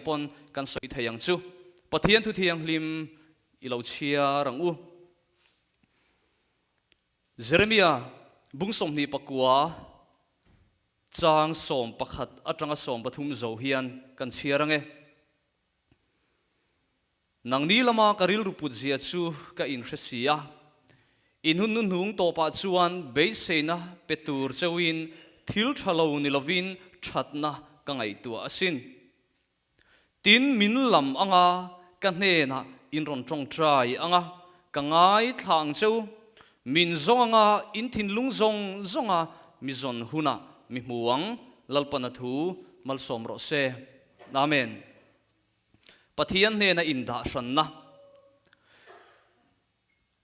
pawn kan sawi thei ang chu. Pathian thu thianghlim i lo chhiar ang u. Jeremia bung 29 chang 11 atanga 13 zo hian kan chhiar ang e. Nangni lama ka rilru put zia chu ka inhre si a, in hun hnuhnung tawpah chuan beiseina pe tur cheuhin thil tha lo ni lovin thatna ka ngaihtuah asin. Tin, min lam anga ka hnenah in rawn tawngtai anga ka ngaithla ang cheu, min zawng anga in thinlung zawng zawnga mi zawn hunah mi hmu ang, Lalpana thu malsawm rawh se. Amen. Pathian hnena indah hranna.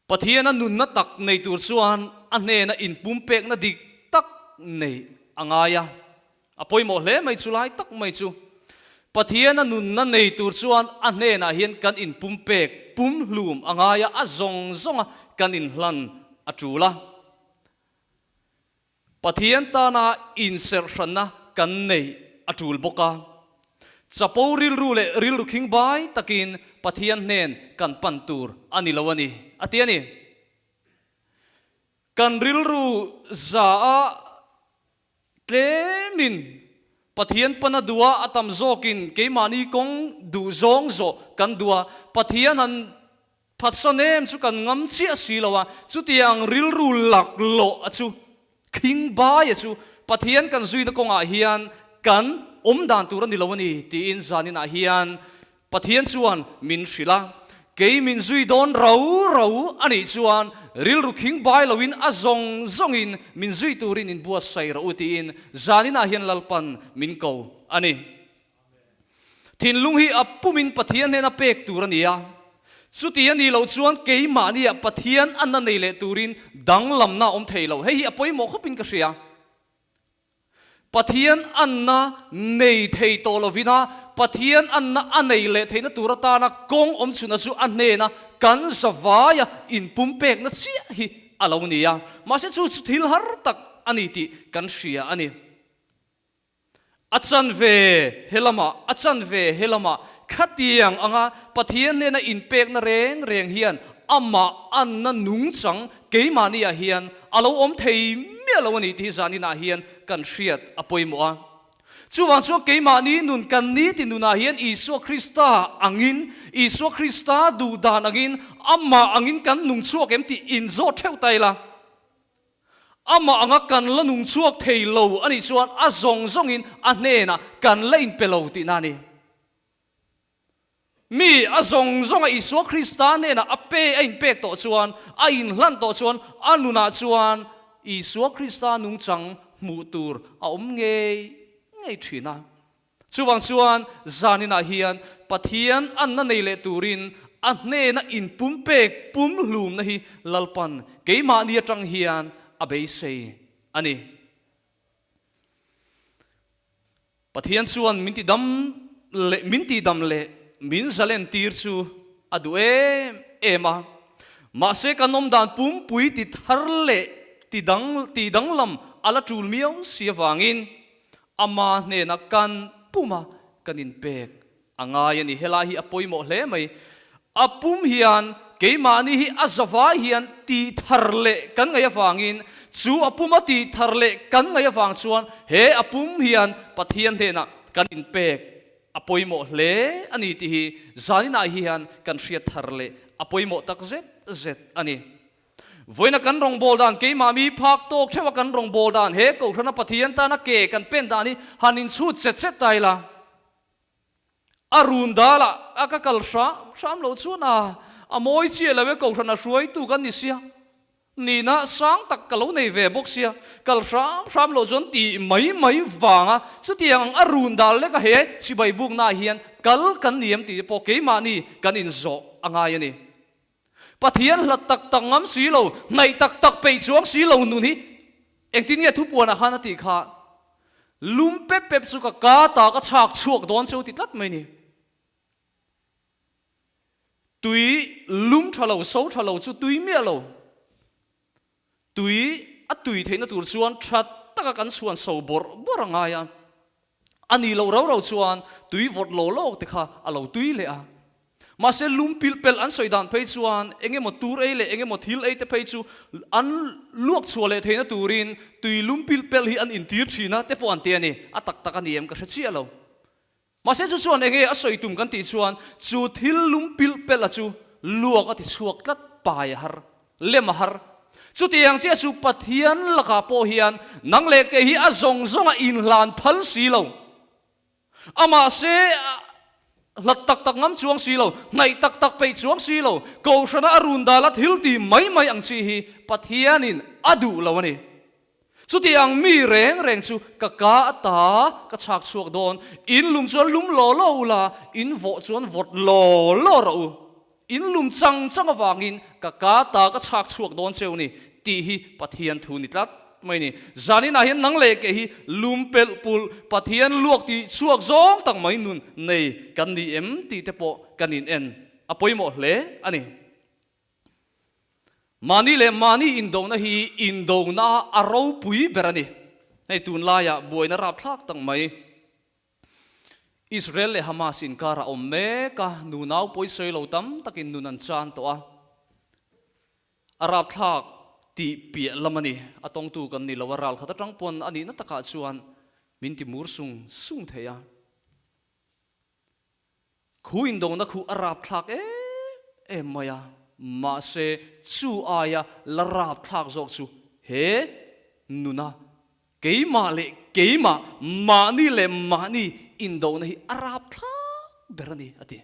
Pathiana nunna tak nei tur chuan a hnena inpumpekna dik tak neih a ngai a. A pawimawh hle mai chu lai tak mai chu. Pathiana nunna nei tur chuan a hnenah hian kan inpumpek pumhlum a ngai a, a zawng zawnga kan inhlan a tul a. Pathian tana inserhranna kan neih a tul bawk a. Chapo rilru leh rilru khingbai takin Pathian hnen kan pan tur a ni lo a ni, a ti a ni. Kan rilru za a tlemin Pathian pana duha a tam zawkin keimahni kawng duh zawng zawh kan duh a, Pathian han Phatsan em chu kan ngam chiah si lo a, chutiang rilru lak loh a chu, khing bai a chu Pathian kan zuina kawngah hian kan awm dan tur a ni lo a ni tiin zaninah hian Pathian chuan min hrilh a. Kei min zui dawn rau rau a nih chuan rilru khing bai loin a zawng zawngin min zui turin inbuatsaih rawh u tiin zaninah hian Lalpan min ko a ni. Thinlung hi a pumin Pathian hnena pek tur a ni a, chuti a nih loh chuan keimahnia Pathian a na nei leh turin danglamna a awm thei lo. Hei hi a pawimawh khawpin ka hria. Pathian anna nei thei tawh lovina Pathian anna a nei leh theihna tur atana kawng awm chhunna chu a hnena kan zavaia inpumpekna chiah hi a lo ni a. Mahse chu chu thil har tak a ni tih kan hria a ni. A chanve he lamah, a chanve he lamah, khatiang anga Pathian hnena inpekna reng reng hian amah anna nungchang keimahniah hian a lo awm thei miah lo a ni tih hi zaninah hian kan hriat a pawimawh a. Chuvang chuan keimahni nun kan ni ti nunah hian Isua Krista angin, Isua Krista duhdan angin, amah angin kan nung chhuak em tih inzawt theuh ta ila. Amah anga kan la nung chhuak thei lo a nih chuan a zawng zawngin a hnenah kan la inpe lo tihna a ni. Mi a zawng zawnga Isua Krista hnenah a pe a inpek tawh chuan, a inhlan tawh chuan a nunah chuan Isua Krista nungchang hmuh tur a awm ngei ngei thin a. Chuvang chuan zaninah hian Pathian anna nei leh turin a hnena inpumpek pumhlumna hi Lalpan keimahni atang hian a beisei a ni. Pathian chuan min tidam leh min tihdam leh min zalen tir chu a duh em em a. Mahse kan awmdan pumpui ti thar leh tidang tihdanglam a la tul miau si avangin Ama hnena kan puma kan inpek a ngai a ni. Helai hi a pawimawh hle mai. A pum hian keimahni hi a zavai hian tih thar leh kan ngaih avangin chu a puma tih thar leh kan ngaih avang chuan he a pum hian Pathian hnenah kan inpek a pawimawh hle a ni tih hi zaninah hian kan hriat thar leh a pawimawh tak zet zet a ni. Vawiina kan rawngbâwl dan, keimah mi phâk tâwk theuha kan rawngbâwl dan, he Kohhrana Pathian tâna ke kan pen dan hi han inchhût chet chet ta ila. A rûn dâlah a ka kal hrâm hrâm loh chuan a, a mawi chiah lo e, Kohhrana hruaitu kan ni sia, nihna sâng tak ka lo nei ve bawk sia, kal hrâm hrâm loh chuan tih mai mai vânga chutiang ang a rûn dâl leka he chibai bûknaah hian kal kan ni em tih te pawh keimahni kan inzawh a ngai a ni. Pathian hlat tak tak ngam si lo, hnaih tak tak peih chuang si lo nun hi engtin nge thupuanah khan a tih kha? Lum pep pep chu ka ka ta ka chhak chhuak dawn cheu ti tlat mai ni. Tui lum tha lo, so tha lo chu tui miah lo. Tui a tui theihna tur chuan tha taka kan chhuan so bawrh bawrh a ngai a. A nih loh rau rau chuan tui vawt law lawk te kha a lo tui leh a. Mahse lum pilh pelh an sawi dan phei chuan eng emaw tur ei leh eng emaw thil ei te phei chu an luak chhuah leh theihna turin tui lum pilh pelh hi an intir thin a te pawh an ti a ni. A tak tak a ni em ka hre chiah lo. Mahse chu chuan enge a sawi tum kan tih chuan chu thil lum pilh pelh a chu luak a ti chhuak tlat pai a har, lem a har. Chutiang chiah chu Pathian lakah pawh hian nang leh kei hi a zawng zawng a inhlan phal si lo. Amah se hlat tak tak ngam chuang si lo, hnaih tak tak peih chuang si lo, Kohhrana a run dala thil ti mai mai ang chi hi Pathianin a duh lo a ni. Chuti ang mi reng reng chu ka ka ata ka chhak chhuak dawn, in lum chuan lum law law u la, in vawh chuan vawt law law rawh u. In lum chang chang avangin ka ka ata ka chhak chhuak dawn cheu ni tih hi Pathian thu ni tlat mai ni. Zaninah hian nang leh keh hi lum pelh pulh Pathian luak tih chhuak zawng tak mai nun nei kan ni em tih te pawh kan in en a pawimawh hle a ni. Mahni leh mahni indona hi indona a ropui ber a ni. Hei tunlaiah buaina rapthlak tak mai Israel leh Hamas inkar a awm mek a, nunau pawisawi lo tam takin nun an chan tawh a. A rapthlak tih piah lam a ni. A tawngtu kan ni lo a, ral khat atang pawn a nihna takah chuan min ti mur sung sung thei a. Khu indona khu a rapthlak em em mai a, mahse chu aia la rapthlak zawk chu he nuna keimah leh keimah, mahni leh mahni indona hi a rapthlak ber a ni, a ti.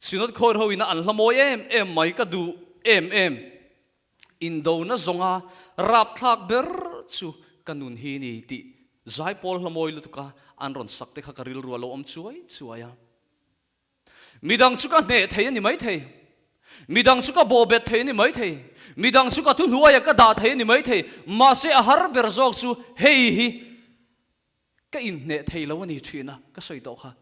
Synod khawi ho ina an hla mawi em em mai ka duh em em. Indona zawnga rapthlak ber chu ka nun hi ni tih zaipawl hla mawi lutuka an rawn sak te kha ka rilru a lo awm chuai chuai a. Midang chu ka hneh thei a ni maithei, midang chu ka bawhbet thei a ni maithei, midang chu ka thuhnuaia ka dah thei a ni maithei, mahse a har ber zawk chu hei hi ka inhneh thei lo a ni thin a, ka sawi tawh kha.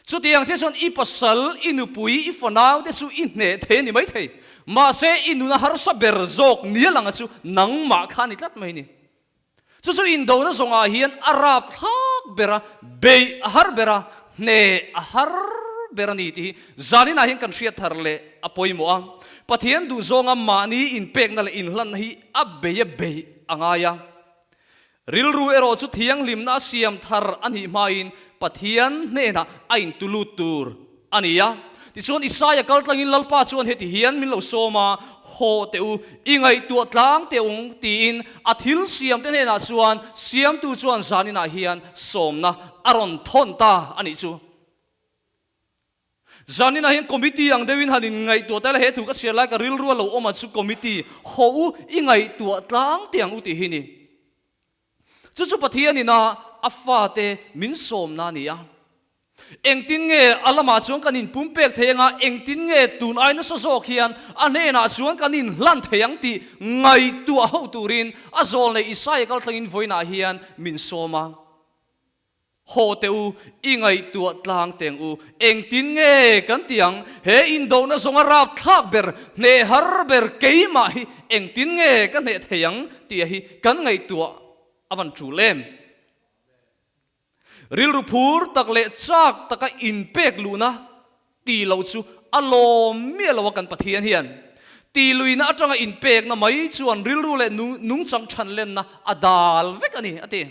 Chutiang che chuan i pasal, i nupui, i fanau te chu i hneh thei a ni maithei. Mahse, i nuna harsa ber zawk nia langa chu nangmah kha a ni tlat mai ni. Chu chu indona zawngah hian a rapthlak ber a, beih a har ber a, hneh a har ber a ni tih hi zaninah hian kan hriat thar leh a pawimawh a. Pathian duhzawnga mahni inpekna leh inhlanna hi a bei a beih a ngai a. Rilru erawh chu thianghlimna a siam thar a nih hmain Pathian hnenah a intulut tur a ni a. Tichuan Isaia kal tlangin Lalpa chuan heti hian min lo sawm a, Haw teh u, i ngaihtuah tlang teh ung, tiin a thil siamte hnenah chuan Siamtu chuan zaninah hian sawmna a rawn thawn ta a nih chu. Zaninah hian committee ang deuhin han inngaihtuah ta ila, he thu ka chhiar lai ka rilru a lo awm a chu committee haw u i ngaihtuah tlang teh ang u tih hi ni. Chu chu Pathianin a a fate min sawmna a ni a. Engtin nge a lamah chuan kan inpumpek thei anga, engtin nge tun ai nasa zawk hian a hnenah chuan kan inhlan thei ang tih ngaihtuah ho turin a zawl nei Isaia kaltlangin vawiinah hian min sawm a. Haw teh u, i ngaihtuah tlang teng u. Engtin nge kan ti ang? He indona zawnga rapthlak ber, hneh har ber keimah hi engtin nge ka hneh thei ang tih hi kan ngaihtuah a van tul em? Rilru phur tak leh chak taka inpek luhna ti lo chu a lawm miah lo a kan Pathian hian. Ti luihna atanga inpekna mai chuan rilru leh nungchang thanlenna a dal vek a ni, a ti.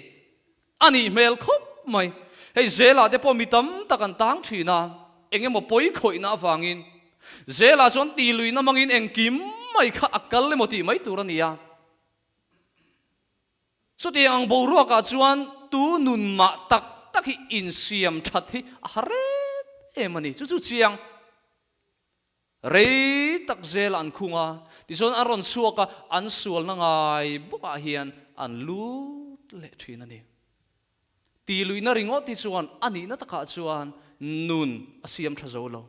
A nih hmel khawp mai. Hei Zela te pawh mi tam tak an tang thin a, eng emaw pawi khawihna avangin. Zela chuan ti luihna hmangin engkim mai kha a kal emaw tih mai tur a ni a. Chutiang ang boruakah chuan tu nun mah tak tak hi insiam that hi a har em em a ni. Chu chu chiang. Rei tak zel an khung a, tichuan an rawn chhuak a, an sualna ngai bawkah hian an lut leh thin a ni. Ti luihna ringawt hi chuan a nihna takah chuan nun a siam tha zo lo.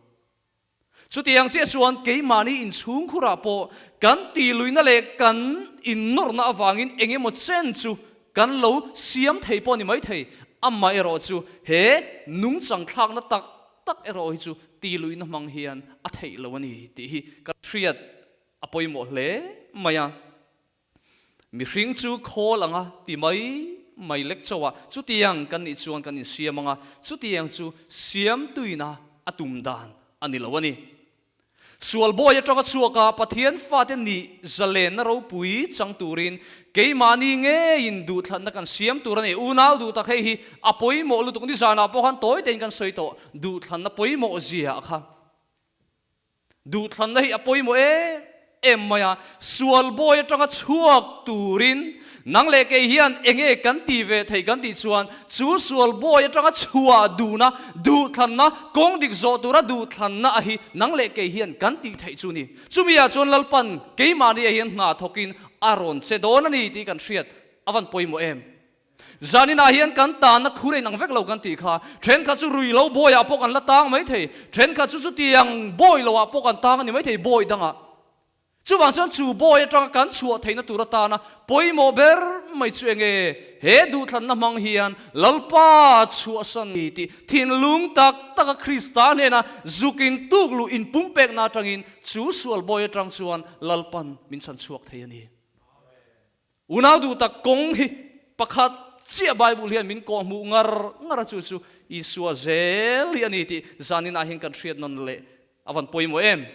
Chutiang chiah chuan keimahni inchhungkhurah pawh kan ti luihna leh kan innawrhna avangin eng emaw chen chu kan lo siam thei pawh a ni maithei. Amaherawh chu he nungchang thlakna tak tak erawh hi chu ti luihna hmang hian a theih lo a ni tih hi ka hriat a pawimawh hle mai a. Mihring chu khawl anga ti mai mai lek chauh a, chutiang kan nih chuan kan insiam ang a, chutiang chu siamtuina a tum dan a ni lo a ni. Sual bawi atanga chhuak a, Pathian fate nih zalenna ropui chang turin keimahni ngeiin duhthlanna kan siam tur a ni. Unau duh tak hei hi a pawimawh lutuk nizanah pawh khan tawi tein kan sawi tawh, duhthlanna pawimawh zia kha. Duhthlanna hi a pawimawh em em mai a, sual bawi atanga chhuak turin nang leh kei hian enge kan ti ve thei kan tih chuan chu sual bawi atanga chhuah duhna, duhthlanna, kawng dik zawh tura duhthlanna a hi nang leh kei hian kan tih theih chu ni. Chumi ah chuan Lalpan keimahni ah hian hna thawkin a rawn che dawn a ni tih kan hriat a van pawimawh em. Zaninah hian kan tanna khur a inang vek lo kan tih kha, thenkhat chu rui lo bawiah pawh kan la tang mai thei, thenkhat chu chutiang bawi loah pawh kan tang a ni mai thei bawi dangah. Chuvang chuan chu bawi atanga kan chhuah theihna tur atana pawimawh ber mai chu enge he duhthlanna hmang hian Lalpa chhuahsan ni tih thinlung tak taka Krista hnena zukin tuk luh inpumpekna atangin chu sual bawi atang chuan Lalpan min chhan chhuak thei a ni. Unau duh tak kawng hi pakhat chiah Bible hian min kawh hmuh ngar ngar a, chu chu Isua zel hi a ni tih zaninah hian kan hriat nawn leh a van pawimawh em?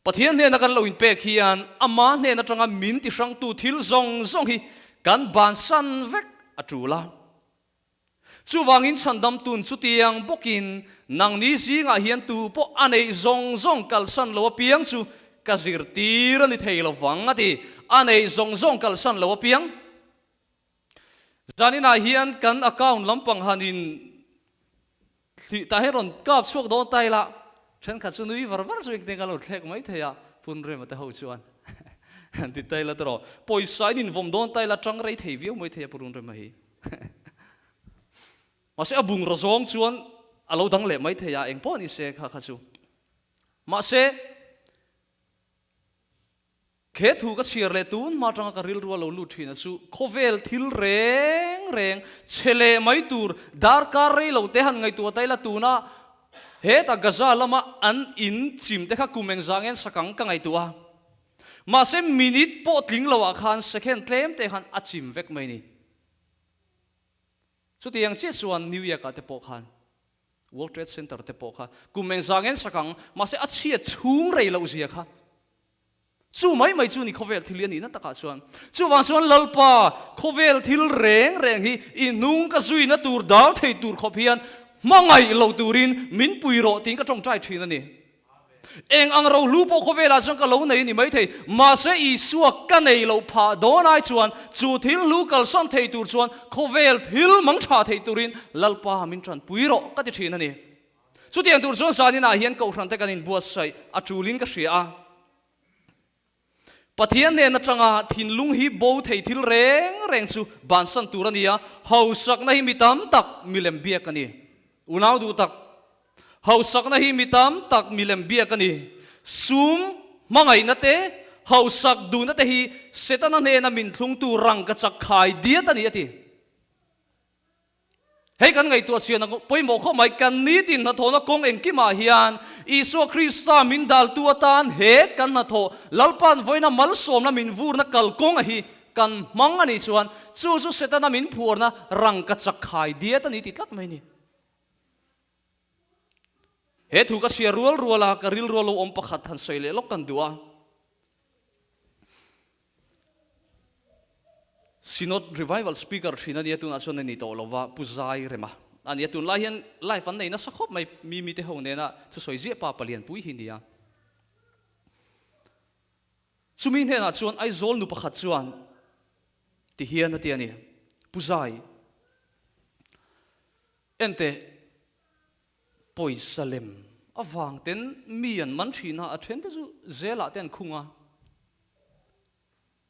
Pathian hnena kan lo inpek hian ama hnen atanga min tihrangtu thil zawng zawng hi kan bansan vek a tul a. Chuvangin chhandam tun chutiang bawkin nangni zingah hian tu pawh a neih zawng zawng kalsan lo apiang chu ka zirtir a ni thei lo vang a ti. A neih zawng zawng kalsan lo apiang. Zaninah hian kan account lampang hanin thlih tah hian rawn kap chhuak dawn ta ila, thenkhat chu nui var var chu engtin ka lo thlek mai thei a, Pun Rema te ho chuan han ti ta ila tawh, pawisa in invawm dawn ta ila tang rei thei viau mai thei a Purun Rema hi. Mahse a bungraw zawng chuan a lo dang leh mai thei a, eng pawh ni se kha kha chu. Mahse khe thu ka chhiar leh tun hma atanga ka rilru a lo lut thin a chu khawvel thil reng reng chhe leh mai tur darkar rei lo te han ngaihtuah ta ila tuna heta Gaza lama an in chim te kha kum engzah nge an sakang ka ngaihtuah a. Mahse minute pawh tling lo ah khan second tlem te khan a chim vek mai ni. Chutiang chiah chuan New York ah te pawh khan World Trade Center te pawh kha kum engzah ngen sak ang, mahse a chhiat chhung rei loh zia kha chu mai mai chu ni khawvel thil hi a nihna takah chuan. Chuvang chuan Lalpa khawvel thil reng reng hi i hnung ka zuina tur dal thei tur khawp hian hmangaih lo turin min pui rawh tiin ka tawngtai thin a ni. Eng ang rohlu pawh khawvelah chuan ka lo nei a ni maithei, mahse Isua ka nei loh phah dawn ai chuan chu thil hlu kalsawn thei tur chuan khawvel thil mang tha thei turin Lalpa min tanpui rawh ka ti thin a ni. Chutiang tur chuan zaninah hian kohhran te kan inbuatsaih a tulin ka hria a. Pathian hnen atanga thinlung hi bo thei thil reng reng chu bansan tur a ni a, hausakna hi mi tam tak milem biak a ni. Unau duh tak, hausakna hi mi tam tak milem biak a ni. Sum hmangaihna te, hausak duhna te hi Setana hnena min thlungtu rangkachak khai diat a ni a ti. Hei kan ngaihtuah chian ang pawimawh khawp mai, kan nitin hnathawhna kawng engkimah hian Isua Krista min daltu atan he kan hnathawh Lalpa'n vawiina malsawmna min vurna kalkawng a hi kan hmang a nih chuan chu chu Setana min phuarna rangkachak khai diat a ni ti tlat mai a ni. He thu ka chhiar rual rual a, ka rilru a lo awm pakhat han sawi leh lawk kan duh a. Synod Revival Speaker thin a nia tunah chuan a ni tawh lo va, Pu Zai Rema a nia. Tunlai hian live an nei nasa khawp mai, Mimi te ho nena thusawi ziah pa palianpui hi nia. Chumi hnenah chuan Aizawl nu pakhat chuan ti hian a ti a ni, Pu Zai, Enteh, pawisa lem avang ten mi an man thin a, a then te chu zelah te an khung a.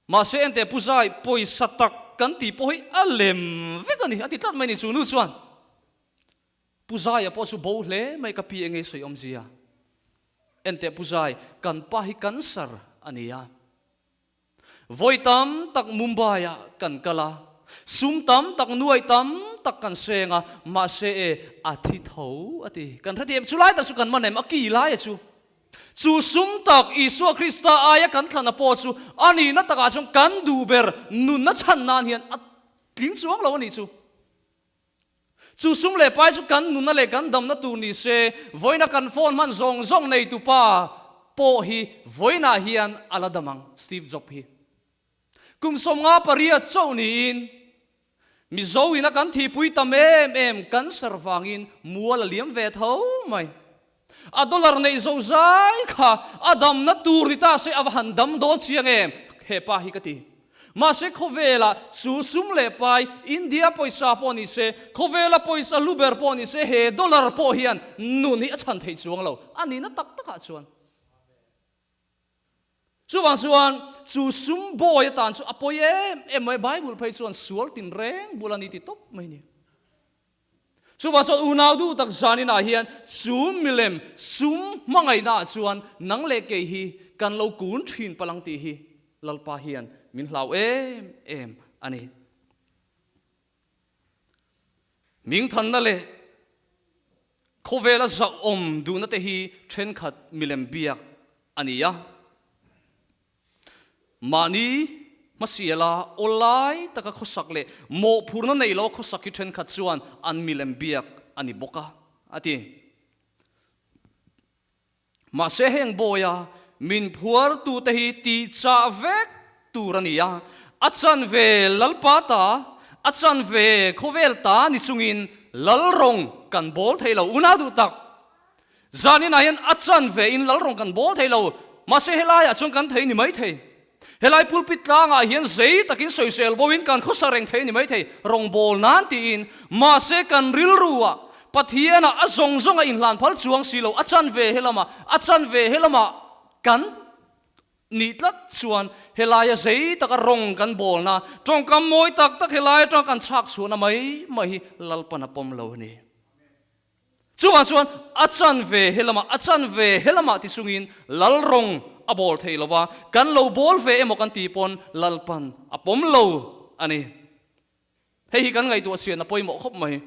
Mahse enteh Pu Zai, pawisa tak kan tih pawh hi a lem vek a ni, a ti tlat mai ni chu nu chuan. Pu Zaia pawh chu bo hle mai ka pi enge sawi awmzia. Enteh Pu Zai, kan pa hi cancer a ni a. Vawi tam tak Mumbai-ah kan kal a, sum tam tak nuai tam tak kan seng a, mahse e, a thi tho a ti. Kan hrethiam, chulai tak chu kan man em, a ki laia chu. Chu sum tak Isua Krista aia kan thlana pawh chu a nihna takah chuan kan duh ber nunna chhan nan hian a tling chuang lo a nih chu. Chu sum leh pai chu kan nunna leh kan damna tur ni se, vawiina kan phone hman zawng zawng neitupa pawh hi vawiinah hian a la dam ang, Steve Job hi. Kum 58 chauh niin Mizo ina kan thihpui tam em em cancer vangin mual a liam ve tho mai. A dollar neih zo zai kha a damna tur ni ta se a va han dam dawn chiang em he pa hi ka ti. Mahse khawvela chu sum leh pai India pawisa pawh ni se, khawvela pawisa lu ber pawh ni se he dollar pawh hian nun hi a chhan thei chuang lo a nihna tak takah chuan. Chuvang chuan chu sum bawi atan chu a pawi em em mai, Bible phei chuan sual tin reng bul a ni ti tawp mai ni. Chuvang chuan unau duh tak zaninah hian chu milem sum hmangaihnaah chuan nang leh kei hi kan lo kun thin palang tih hi Lalpa hian min hlau em em a ni. Mingthanna leh Khawvela zauhawm duhna te hi thenkhat milem biak a ni a. Mahni hmasiala awlai taka khawsak leh mawhphurhna nei lo khawsak hi thenkhat chuan an milem biak a ni bawk a, a ti. Mahse heng bawia min phuartute hi tihchah vek tur a ni a, a chanve Lalpa ta, a chanve khawvel ta ni chungin Lalrawng kan bawl thei lo. Unau duh tak, zaninah hian a chanve in Lalrawng kan bawl thei lo, mahse helaiah chuan kan thei ni mai thei. Helai pulpit tlangah hian zei takin sawisel bo in kan khawsa reng thei a ni maithei, rawngbâwl nan tiin. Mahse kan rilruah Pathianah a zawng zawng a inhlan phal chuang si lo, a chanve helamah, a chanve helamah kan nih tlat chuan helaia zei taka rawng kan bâwlna, tawngkam mawi tak tak helai atanga kan chhak chhuahna mai mai hi Lalpan a pawm lo a ni. Chuvang chuan a chanve he lamah, a chanve he lamah ti chungin lal rawng a bawl thei lo va, kan lo bawl ve emaw kan tih pawn Lalpan a pawm lo a ni. Hei hi kan ngaihtuah chhian a pawimawh khawp mai.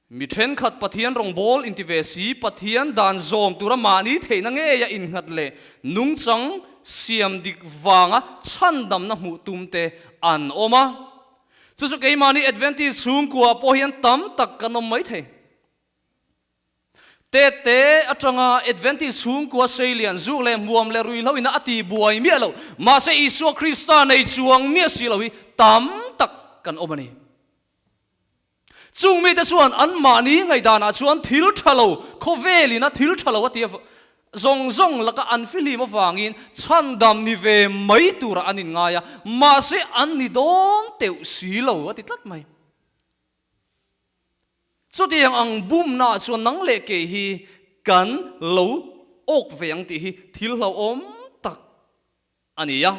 Mi thenkhat Pathian rawng bawl inti ve si, Pathian dan zawm tura mahni theihna ngeia innghat leh nungchang siam dik vanga chhandamna hmuh tum te an awm a. Chu chu keimahni Adventist chhungkua pawh hian tam tak kan awm mai thei. Tete atanga Adventist chhungkua seilian zuk leh hmuam leh ruihhlo ina a ti buai miah lo, mahse Isua Krista nei chuang miah si lo hi tam tak kan awm a ni. Chung mite chuan anmahni ngaihdanah chuan thil tha lo, khawvel ina thil tha lo a ti zawng zawng laka an fihlim avangin chhandam ni ve mai turah an inngai a, mahse an ni dawn teuh si lo a ti tlat mai. Chutiang ang bumnaah chuan nang leh kei hi kan lo awk ve ang tih hi thil hlauhawm tak a ni a.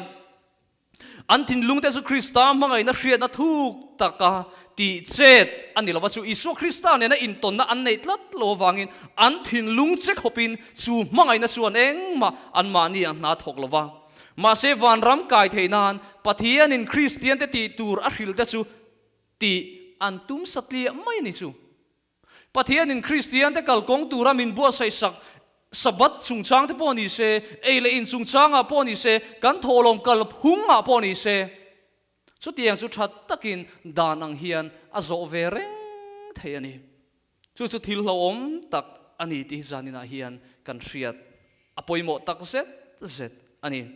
An thinlungte chu Krista hmangaihna hriatna thuk taka tih chet a ni lo va, chu Isua Krista nena intawnna an neih tlat lo avangin an thinlung che khawpin chu hmangaihna chuan engmah anmahni a hna thawk lo va. Mahse vanram kai theih nan Pathianin Kristiante tih tur a hrilhte chu tih an tum satliah mai a ni chu. Pathianin Kristiante kalkawng tura min buatsaih sak Sabbath chungchangte pawh ni se, ei leh in chungchangah pawh ni se, kan thawhlawm kalphungah pawh ni se, chutiang chu tha takin dan ang hian a zawh ve reng thei a ni. Chu chu thil hlauhawm tak a ni tih hi zaninah hian kan hriat a pawimawh tak zet zet a ni.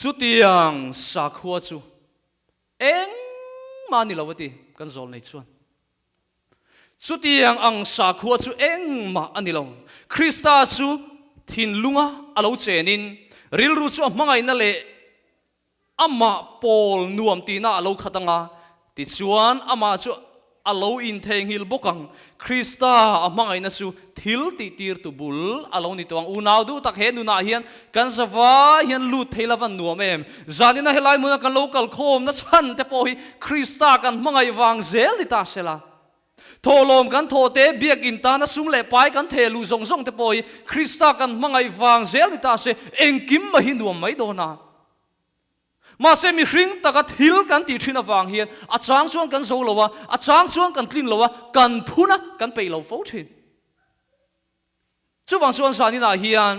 Chutiang sakhua chu Engmah ni lo a ti, kan zawl nei chuan. Chutiang ang sakhua chu engmah a ni lo. Krista chu thinlunga a lo chenin, rilru chu a hmangaihna leh amah pawl nuam tihna a lo khat anga, tichuan amah chu A lo intheihnghilh bawk ang. Krista a hmangaihna chu thil tihtirtu bul a lo ni tawh ang. Unau duh tak he nunah hian kan zavai hian lut thei la van nuam em? Zanina helai hmuna kan lo kalkhawmna chhan te pawh hi Krista kan hmangaih vang zel ni ta se la. Thawhlawm kan thawh te, biakin tana sum leh pai kan theh luh zawng zawng te pawh hi Krista kan hmangaih vang zel ni ta se, engkim mah hi nuam mai dawn a. Mahse mihring taka thil kan tih thin avang hian a chang chuan kan zo lo a, a chang chuan kan tlin lo a, kan phun a, kan peih lo fo thin. Chuvang chuan zaninah hian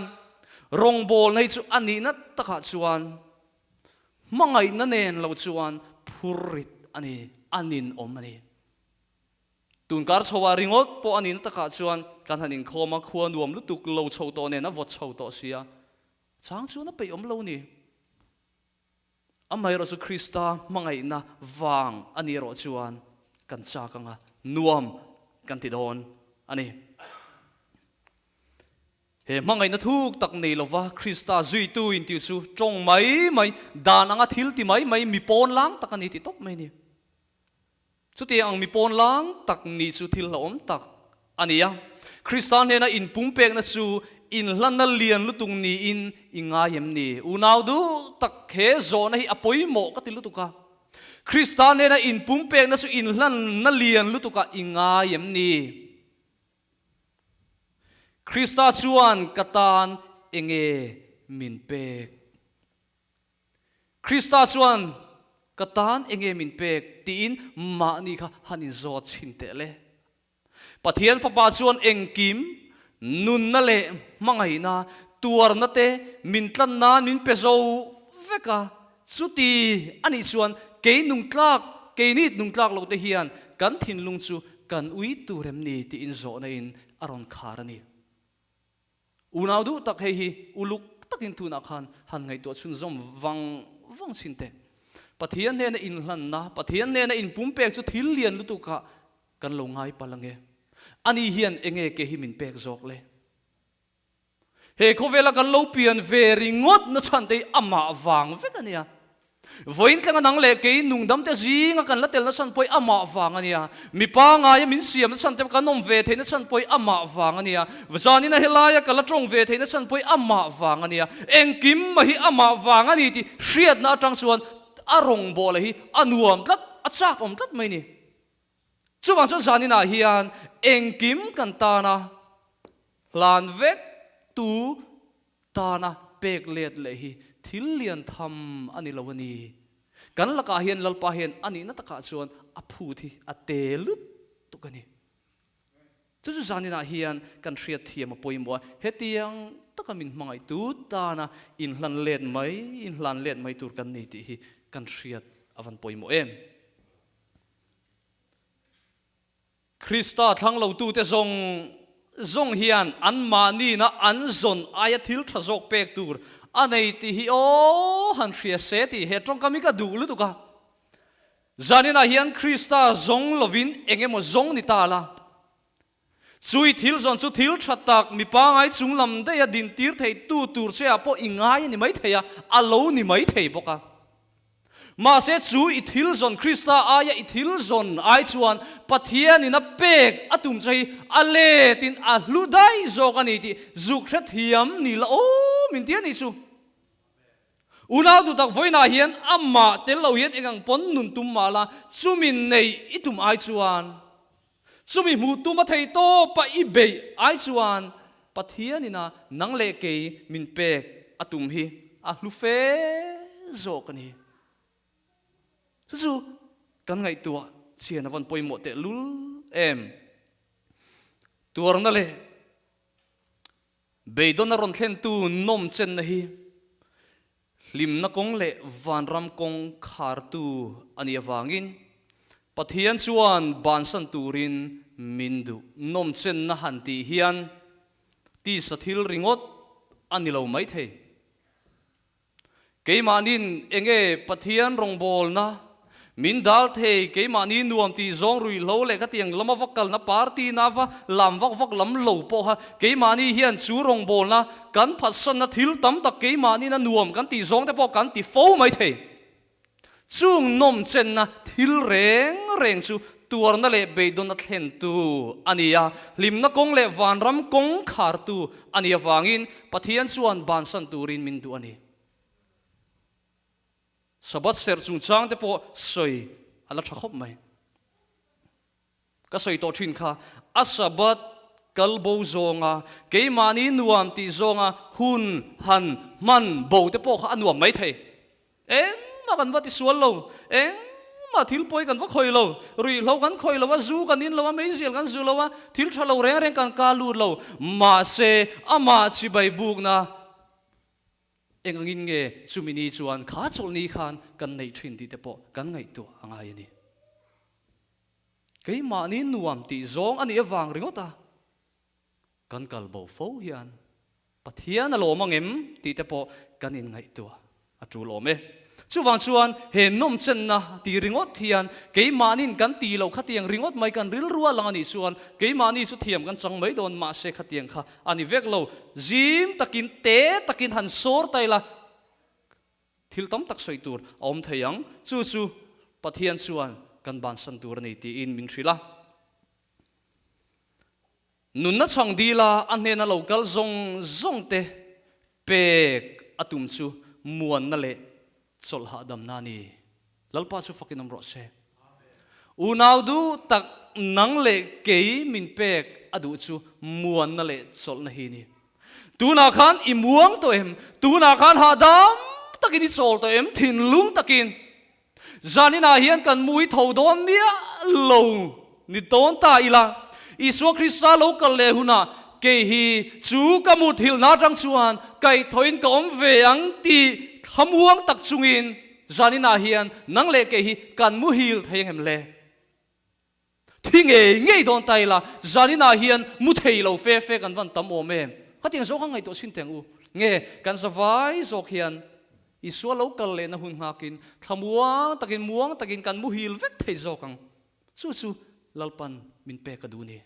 rawngbawlna hi chu a nihna takah chuan hmangaihna nen lo chuan phurrit a ni, a ninawm a ni. Tunkar chhoah ringawt pawh a nihna takah chuan kan han inkhawm a, khua nuam lutuk lo chho tawh nen a vawt chho tawh sia, chang chuan a peih awm lo ni. Amaherawh chu Krista hmangaihna vang a nih erawh chuan kan chak anga nuam kan ti dawn a ni. He hmangaihna thuk tak nei lova Krista zuitu intih chu tawng mai mai, dan anga thil ti mai mai, mi pawn lang tak a ni ti tawp mai a ni. Chutiang ang mi pawn lang tak ni chu thil hlauhawm tak a ni a. Krista hnena inpumpekna chu inhlanna lian lutuk niin i ngai em ni? Unau duh tak he zawhna hi a pawimawh ka ti lutuk a. Krista hnena inpumpekna chu inhlanna lian lutukah i ngai em ni? Krista chuan ka tan enge min pek? Krista chuan, Ka tan enge min pek? tiin mahni kha han inzawt chhin teh le. Pathian Fapa chuan engkim, nunna leh hmangaihna, tuarna te min tlan nan min pe zo vek a. Chuti a nih chuan kei nungtlak, keini nungtlak lo te hian kan thinlung chu kan ui tur em ni? tiin zawhna in a rawn khar a ni. Unau duh tak hei hi uluk takin tunah khan han ngaihtuah chhunzawm vang vang chhin teh. Pathian hnena inhlanna, Pathian hnena inpumpek chu thil lian lutukah kan lo ngai palh ange. Ani hian enge ke hi min pek zawk le? He khawvela kan lo pian ve ringawt na chhan te hi amah vang vek a nia. Vawiin tlenga nang leh kei nungdamte zinga kan la tel nachhan pawh hi amah vang a nia. Mi pangaia min siam nachhan te kan awm ve theih nachhan pawh hi amah vang a nia. Zanina helaia ka la tawng ve theih nachhan pawh hi amah vang a nia. Engkim mah hi amah vang a ni tih hriatna atang chuan a rawngbawla hi a nuam tlat, a chak awm tlat mai ni. Chuvang chuan zaninah hian engkim kan tana hlan vek tu tana pek let leh hi thil lian tham a ni lo a ni. Kan lakah hian Lalpa hian a nihna takah chuan a phut hi a te lutuk a ni. Chu chu zaninah hian kan hriat thiam a pawimawh a, hetiang taka min hmangaihtu tana inhlan let mai, inhlan let mai tur kan ni tih hi kan hriat a van pawimawh em. Krista thlang lotute zawng zawng hian anmahnina an zawn aia thil tha zawk pek tur a nei tih hi aw han hria se tih he tawngkam hi ka duh lutuk a. Zaninah hian Krista zawng lovin eng emaw zawng ni ta la. Chui thil zawn chu thil tha tak mi pangai chung lam daiha dintir thei tu tur che ah pawh i ngai a ni mai thei a, a lo ni mai thei bawk a. Mahse chu i thil zawn Krista aia i thil zawn ai chuan Pathianin a pek a tum che hi a letin a hlu daih zawk a ni tih zuk hrethiam ni la aw min ti a nih chu. Unau duh tak vawiinah hian amah tel lo hian eng ang pawn nun tum mah la, chumi neih i tum ai chuan, chumi hmuh tum a thei tawp a i beih ai chuan Pathianina nang leh kei min pek a tum hi a hlu fe zawk a ni. Chu chu kan ngaihtuah chian a vawn pawimawh tehlul em. Tuarna leh Beidawn a rawn thlentu nawm chenna hi hlimna kawng leh vanram kawng khartu a nih avangin Pathian chuan bansan turin min duh. Nawm chenna han tih hian tisa thil ringawt a ni lo maithei. Keimahni'n enge Pathian rawngbawlna min dal thei, keimahni nuam tih zawng ruihhlo leh khatiang lama va kalna party na va lam vak vak lam lo pawha keimahni hian chu rawngbawlna kan phatsanna thil tam tak keimahni'n a nuam kan tih zawng te pawh kan ti fo mai thei. Chung nawmchenna thil reng reng chu tuarna leh beidawnna thlentu a ni a, hlimna kawng leh vanram kawng khartu a nih avangin Pathian chuan bansan turin min duh a ni. Sabbath serh chungchang te pawh sawi a la tha khawp mai. Ka sawi tawh thin kha, a Sabbath kal bo zawnga, keimahni nuam tih zawnga hun han hman bo te pawh kha a nuam mai thei. Eng Engmah kan va tisual lo, engmah thil pawi kan va khawih lo, ruihhlo kan khawih lo a, zu kan in lo a, meizial kan zu lo a, thil tha lo reng reng kan ka lut lo. Mahse, amah chibai bukna eng angin nge chumi ni chuan kha chawlhni khan kan neih thin tih te pawh kan ngaihtuah a ngai a ni. Keimahni nuam tih zawng a nih avang ringawt a. Kan kal bo fo hian Pathian a lawm ang em tih te pawh kan inngaihtuah a tul awm e. Chuvang chuan he nawmchenna ti ringawt hian keimahniin kan ti loh khatiang ringawt mai kan rilru a lang a nih chuan keimahni chu thiam kan chang mai dawn mahse khatiang kha a ni vek lo. Zim takin te takin han sawr ta ila thil tam tak sawi tur a awm thei ang. Chu chu Pathian chuan kan bansan tur a ni tiin min hrilh a. Nunna chhang dila a hnena lo kal zawng zawng te pek a tum chu muanna leh chawlh hahdamna a ni. Lalpa chu fakin awm rawh se. Unau duh tak nang leh kei min pek a duh chu muanna leh chawlhna hi ni. Tunah khan i muang tawh em? Tunah khan hahdam takin i chawl tawh em? Thinlung takin. Zaninah hian kan mui tho dawn miah lo ni dawn ta ila, Isua Krista lo kal leh hunah kei hi chu ka muthilhna atang chuan kaihthawhin ka awm ve ang tih thlamuang tak chungin zaninah hian nang leh kei hi kan muhil thei ang em le? Thi ngei ngei dawn ta ila, zaninah hian mu thei lo fe fe kan van tam awm em? Khatiang zawk a ngaihtuah chhin teng u. Nge, kan zavai zawk hian Isua lo kal lehna hun nghakin thlamuang takin muang takin kan muhil vek thei zawk ang. Chu chu Lalpan min pek a duh ni.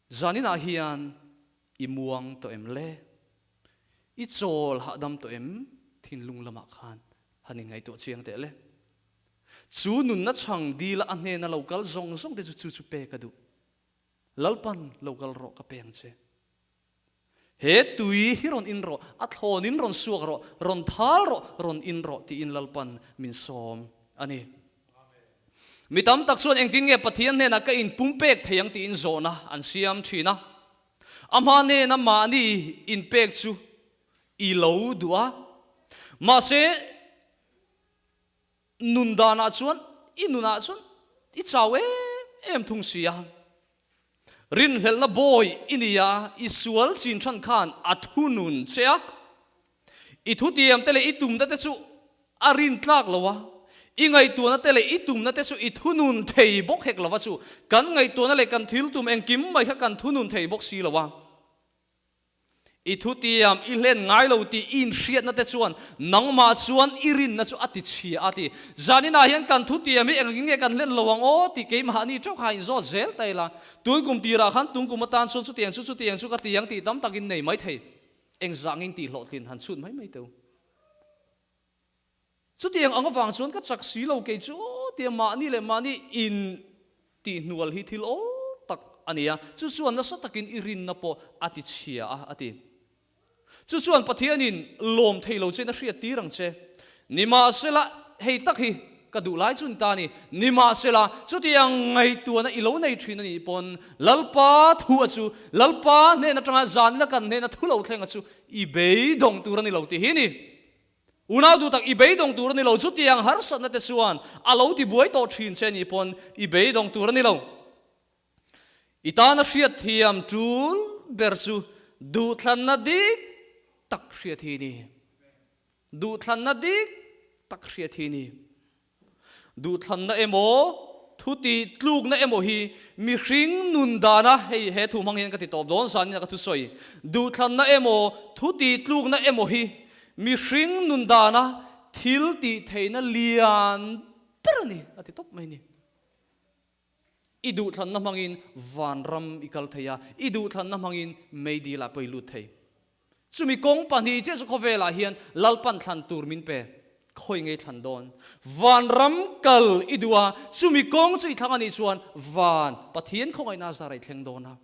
Zaninah hian i muang tawh em le? I chawl hahdam tawh em? Thinlung lamah khan han inngaihtuah chiang teh le. Chu nunna chhang dila a hnena lo kal zawng zawng te chu chu chu pek a duh. Lalpan lo kal rawh ka peng che. He tui hi rawn in rawh, a thlawnin rawn suak rawh, rawn thal rawh, rawn in rawh tiin Lalpan min sawm a ni. Mi tam tak chuan engtin nge Pathian hnenah ka inpumpek thei ang tiin zawhna an siam thin a. Amah hnena mahni inpek chu i lo duh a, mahse Nun danah chuan i nunah chuan i chau em em thung si a. Rinhlelhna bawi i ni a, i sual chin than khan a thunun che a. I thutiam te leh i tumna te chu a rin tlak lo a, i ngaihtuahna te leh i tumna te chu i thunun thei bawk hek lo va chu kan ngaihtuahna leh kan thil tum engkim mai kha kan thunun thei bawk si lo a. I thutiam i hlen ngai lo tih i inhriatna te chuan nangmah chuan i rinna chu a ti chhia a ti. Zaninah hian kan thutiam hi engin nge kan hlen lo ang aw tih keimahni teuh kha inzawt zel ta ila. Tun kum tirah khan tun kum atan chuan chutiang chu chutiang chu ka ti ang tih tam takin nei mai thei. Engzangin tih hlawhtlin han chhut mai mai teu. Chutiang ang avang chuan ka chak si lo kei chu tia mahni leh mahni in tihhnual hi thil awl tak a ni a, chu chuan nasa takin i rinna pawh a ti chhia a, a ti. Chu chuan Pathianin lawm thei lo chein a hriat tir ang che. Nimahsela, hei tak hi ka duh lai chu ni ta a ni. Nimahsela, chutiang ngaihtuahna i lo nei thin a nih pawn Lalpa thu a chu, Lalpa hnen atanga zanina kan hnena thu lo thleng a chu i beidawng tur a ni lo tih hi a ni. Unau duh tak i beidawng tur a ni lo, chutiang harsatna te chuan a lo ti buai tawh thin che nih pawn i beidawng tur a ni lo. I tana hriatthiam tul ber chu duhthlanna dik tak hriat hi ni. Duhthlanna dik tak hriat hi ni. Duhthlanna emaw, thuti tlukna emaw hi mihring nun dana, hei he thu hmang hian ka ti tawp dawn zanin a ka thusawi, duhthlanna emaw, thuti tlukna emaw hi mihring nun dana thil tih theihna lian ber a ni, a ti tawp mai ni. I duhthlanna hmangin vanram i kal thei a, i duhthlanna hmangin meidil ah pawh i lut thei. Chumi kawng pahnih chiah chu khawvelah hian Lalpan thlan tur min pe, khawi ngei thlan dawn? Vanram kal i duh a, chumi kawng chu i thlang a nih chuan van Pathian khawngaihna zar a i thleng dawn a.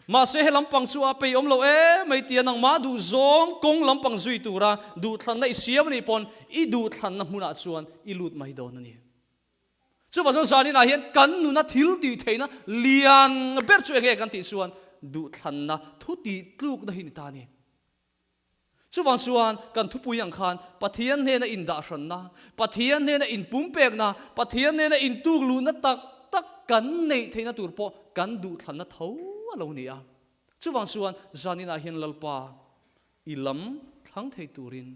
Mahse he lampang chu a pei awm lo em mai tia nangmah duh zawng kawng lampang zui tura duhthlanna i siam a nih pawn i duhthlanna hmunah chuan i lut mai dawn a ni. Chuvang chuan zaninah hian kan nuna thil tih theihna lian ber chu enge kan tih chuan duhthlanna thu tih tlukna hi ni ta a ni. Chuvang chuan kan thupui ang khan Pathian hnena indahhranna, Pathian hnena inpumpekna, Pathian hnena intukluhna tak tak kan neih theihna tur pawh kan duhthlanna tho a lo ni a. Chuvang chuan zaninah hian Lalpa i lam thlang thei turin,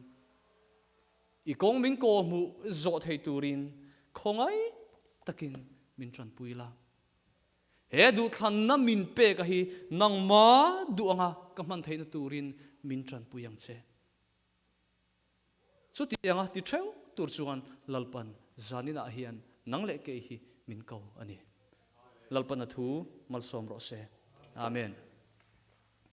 i kawng min kawhhmuh zawh thei turin khawngaih takin min tanpui la. He duhthlanna min pek a hi nangma duh anga ka hman theihna turin min tanpui ang che. Chutianga ti theuh tur chuan Lalpan zaninah hian nang leh kei hi min ko a ni. Lalpan a thu malsawm rawh se. Amen.